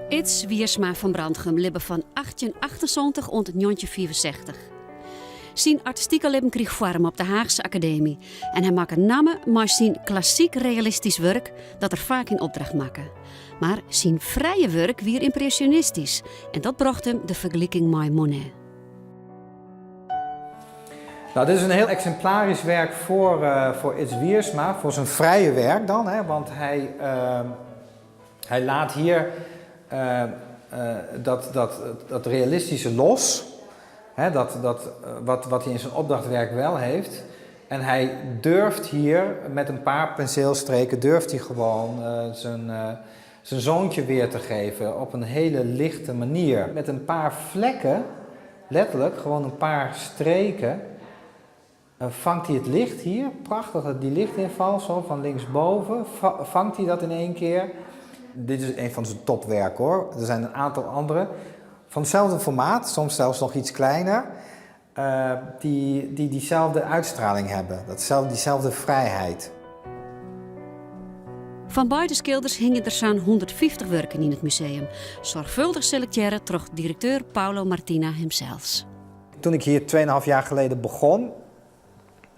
Ids Wiersma fan Brantgum libbe fan 1878 oant 1965. Syn artistike libben krige foarm op de Haachse Akademy en hy makke namme mei syn klassyk realistysk wurk dat er faak yn opdracht makke. Mar syn frije wurk wie ympresjonistysk en dat brocht him de fergeliking mei Monet. Nou, dit is een heel exemplarisch werk voor, uh, voor Ids Wiersma, voor zijn vrije werk dan, hè, want hij, uh, hij laat hier uh, dat, dat, dat realistische los, hè, dat, dat, wat, wat hij in zijn opdrachtwerk wel heeft. En hij durft hier met een paar penseelstreken, durft hij gewoon zijn, zijn zoontje weer te geven op een hele lichte manier. Met een paar vlekken, letterlijk gewoon een paar streken, vangt hij het licht hier. Prachtig, die lichtinval zo van linksboven, vangt hij dat in één keer. Dit is een van zijn topwerken hoor. Er zijn een aantal andere van hetzelfde formaat, soms zelfs nog iets kleiner, uh, die, die diezelfde uitstraling hebben, datzelfde, diezelfde vrijheid. Fan beide skilders hingje der sa'n 150 wurken yn it museum, soarchfâldich selektearre troch direkteur Paulo Martina himsels. Toen ik hier 2,5 jaar geleden begon,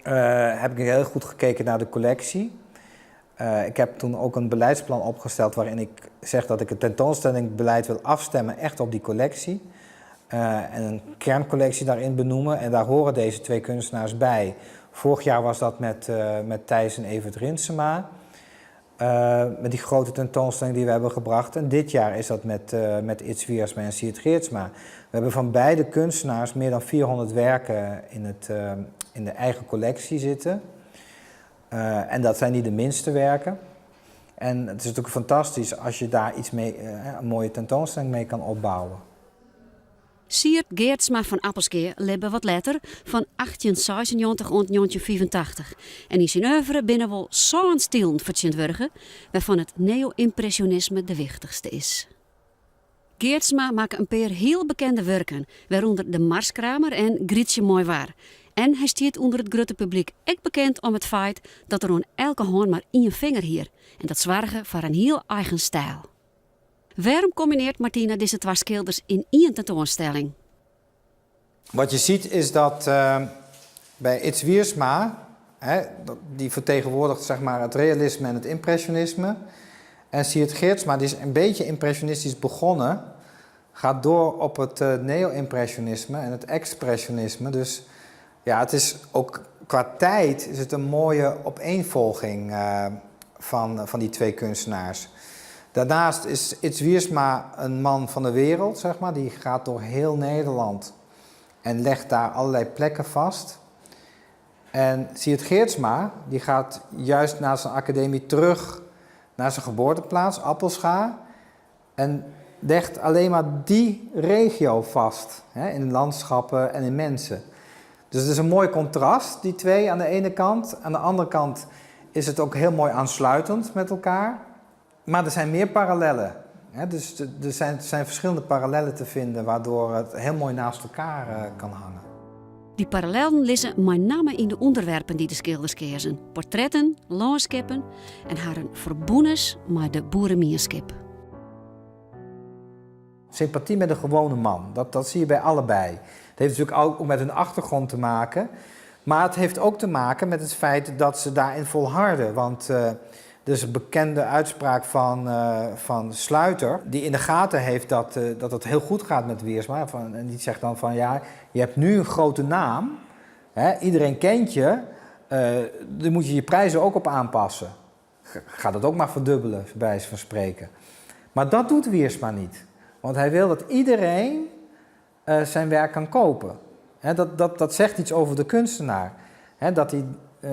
uh, heb ik heel goed gekeken naar de collectie. Uh, ik heb toen ook een beleidsplan opgesteld waarin ik zeg dat ik het tentoonstellingbeleid wil afstemmen echt op die collectie. Uh, en een kerncollectie daarin benoemen. En daar horen deze twee kunstenaars bij. Vorig jaar was dat met, uh, met Thijs en Evert Rinsema. Uh, met die grote tentoonstelling die we hebben gebracht. En dit jaar is dat met, uh, met Ids Wiersma en Siert Geertsma. We hebben van beide kunstenaars meer dan 400 werken in, het, uh, in de eigen collectie zitten. en dat zijn niet de minste werken. En het is natuurlijk fantastisch als je daar iets mee, een mooie tentoonstelling mee kan opbouwen. Siert Geertsma fan Appelskea libbe wat letter, fan 1896 oant 1985, en yn syn oeuvre binne wol sân stilen fertsjintwurdige, wêrfan it neo-ympresjonisme de wichtichste is. Geertsma makke in pear hiel bekende wurken, wêrûnder De Marskramer en Grytsje Moai Waar. En hy stiet ûnder it grutte publyk ek bekend om it feit dat er oan elke hân mar ien finger hie en dat soarge foar in hiel eigen styl. Wêrom kombinearret Martina dizze twa skilders yn ien tentoanstelling? Wat je ziet is dat uh, bij Ids Wiersma, hè, die vertegenwoordigt zeg maar, het realisme en het impressionisme. En Siert Geertsma, die is een beetje impressionistisch begonnen, gaat door op het uh, neo-impressionisme en het expressionisme. Dus ja, het is ook qua tijd is het een mooie opeenvolging uh, van, van die twee kunstenaars. Daarnaast is Ids Wiersma een man van de wereld, zeg maar. Die gaat door heel Nederland en legt daar allerlei plekken vast. En Siert Geertsma, die gaat juist na zijn academie terug naar zijn geboorteplaats, Appelscha. En legt alleen maar die regio vast, hè, in landschappen en in mensen. Dus het is een mooi contrast, die twee aan de ene kant. Aan de andere kant is het ook heel mooi aansluitend met elkaar. Maar er zijn meer parallellen. Hè? Dus er zijn, zijn verschillende parallellen te vinden waardoor het heel mooi naast elkaar uh, kan hangen. Dy parallellen lizze mei namme yn de ûnderwerpen dy't de skilders keazen: portretten, lânskippen en harren ferbûnens mei de boeremienskip. Sympathie met de gewone man, dat, dat zie je bij allebei. Het heeft natuurlijk ook met hun achtergrond te maken. Maar het heeft ook te maken met het feit dat ze daarin volharden. Want uh, er is een bekende uitspraak van, uh, van Sluiter, die in de gaten heeft dat, uh, dat het heel goed gaat met Wiersma. Van, en die zegt dan van ja, je hebt nu een grote naam, hè, iedereen kent je, uh, dan moet je je prijzen ook op aanpassen. Ga dat ook maar verdubbelen, bij wijze van spreken. Maar dat doet Wiersma niet. Want hij wil dat iedereen uh, zijn werk kan kopen. Hè, dat, dat, dat zegt iets over de kunstenaar. Hè, dat hij uh,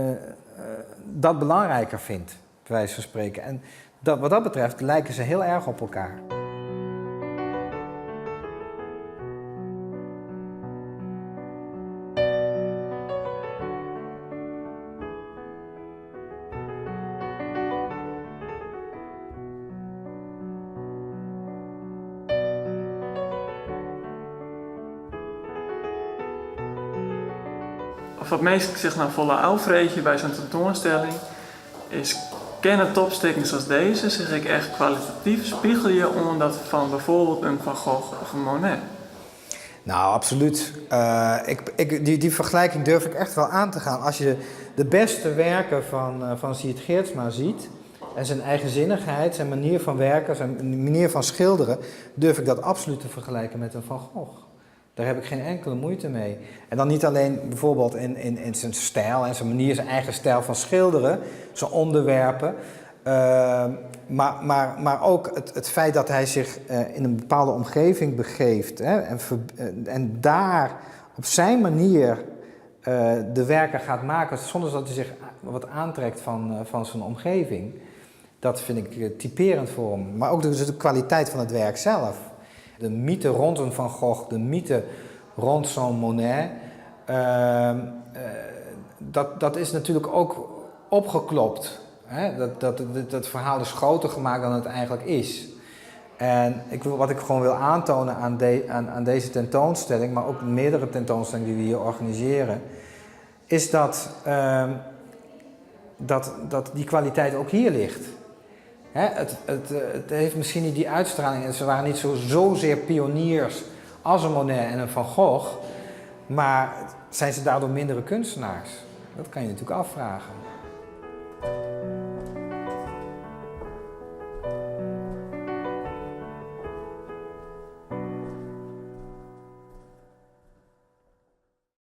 dat belangrijker vindt, bij wijze van spreken. En dat, wat dat betreft lijken ze heel erg op elkaar. Of wat minsken sich no folle ôffreegje by sa'n tentoanstelling is. Kinne topstikken sa as dizze sich ek echt kwalitatyf spigelje oan dat fan byfoarbyld in Van Gogh of in Monet? Nou, absoluut. Die vergelijking durf ik echt wel aan te gaan. Als je de beste werken van Siert Geertsma ziet en zijn eigenzinnigheid, zijn manier van werken, zijn manier van schilderen, durf ik dat absoluut te vergelijken met een Van Gogh. Daar heb ik geen enkele moeite mee. En dan niet alleen bijvoorbeeld in zijn stijl en zijn manier, zijn eigen stijl van schilderen, zijn onderwerpen. Maar ook het feit dat hij zich in een bepaalde omgeving begeeft, hè, en daar op zijn manier de werken gaat maken zonder dat hij zich wat aantrekt van zijn omgeving. Dat vind ik typerend voor hem. Maar ook dus de kwaliteit van het werk zelf. De mythe rond een Van Gogh, de mythe rond zo'n Monet, dat is natuurlijk ook opgeklopt. Hè? Dat verhaal is groter gemaakt dan het eigenlijk is. En wat ik gewoon wil aantonen aan deze tentoonstelling, maar ook meerdere tentoonstellingen die we hier organiseren, is dat die kwaliteit ook hier ligt. Hè, het heeft misschien niet die uitstraling en ze waren niet zozeer pioniers als een Monet en een Van Gogh, maar zijn ze daardoor mindere kunstenaars? Dat kan je natuurlijk afvragen.